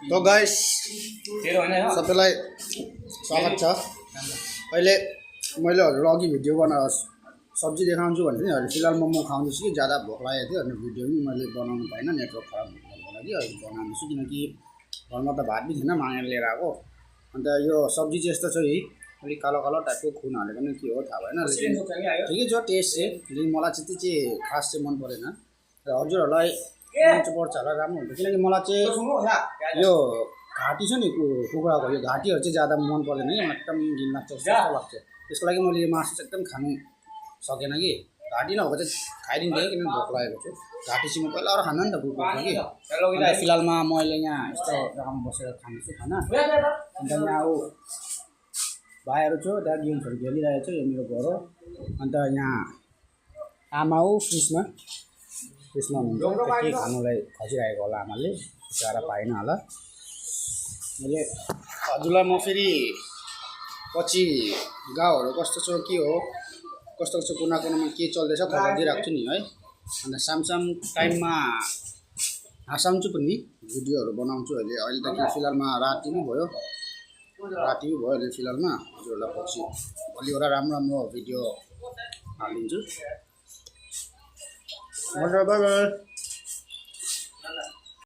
तो गाइस सबैलाई स्वागत छ। अहिले मैले अघि भिडियो बनाएर सब्जी देखाउँछु भने नि फिलहाल मोमो खाउँदैछु कि ज्यादा भोक लागेको थियो अनि भिडियो पनि मैले बनाउनु पाइनँ नेटवर्क खराब भएको लागि अहिले बनाउँदैछु किनकि घरमा त भात पनि थिएन मागेर लिएर आएको। अन्त यो सब्जी चाहिँ यस्तो छ है अलिक कालो कालो टाइपको खुन हालेको नि के हो थाहा भएन ठिकै छ टेस्ट चाहिँ लेकिन मलाई चाहिँ त्यो चाहिँ खास चाहिँ मन परेन र हजुरहरूलाई पर्छ होला राम्रो हुन्छ किनकि मलाई चाहिँ यो घाँटी छ नि कुखुराको यो घाँटीहरू चाहिँ ज्यादा मन पर्दैन कि मलाई एकदम घिन लाग्छ जस्तो लाग्छ। त्यसको लागि मैले यो मासु चाहिँ एकदम खानु सकेन कि घाँटी नभएको चाहिँ खाइदिन्थेँ किनकि भोक लागेको थियो। घाँटी चाहिँ म पहिला अरू खानु नि त कुकुरको कि अन्त फिलहालमा मैले यहाँ यस्तो जग्गामा बसेर खाँदैछु खाना। अन्त यहाँ अब भाइहरू छु त्यहाँ गेम्सहरू खेलिरहेको छ यो मेरो घर हो। अन्त यहाँ आमा हो फ्रिजमा हुनुहुन्छ के खानुलाई खोजिरहेको होला आमाले पुऱ्याएर पाएन होला। मैले हजुरलाई म फेरि पछि गाउँहरू कस्तो छ के हो कस्तो कस्तो कुना कुनामा के चल्दैछ खबर दिइराख्छु नि है। अन्त सामसाम टाइममा हाँसाउँछु पनि भिडियोहरू बनाउँछु अहिले त के फिलहालमा राति नै भयो अहिले फिलहालमा हजुरहरूलाई पछि भोलिवटा राम्रो भिडियो हालिदिन्छु। By by.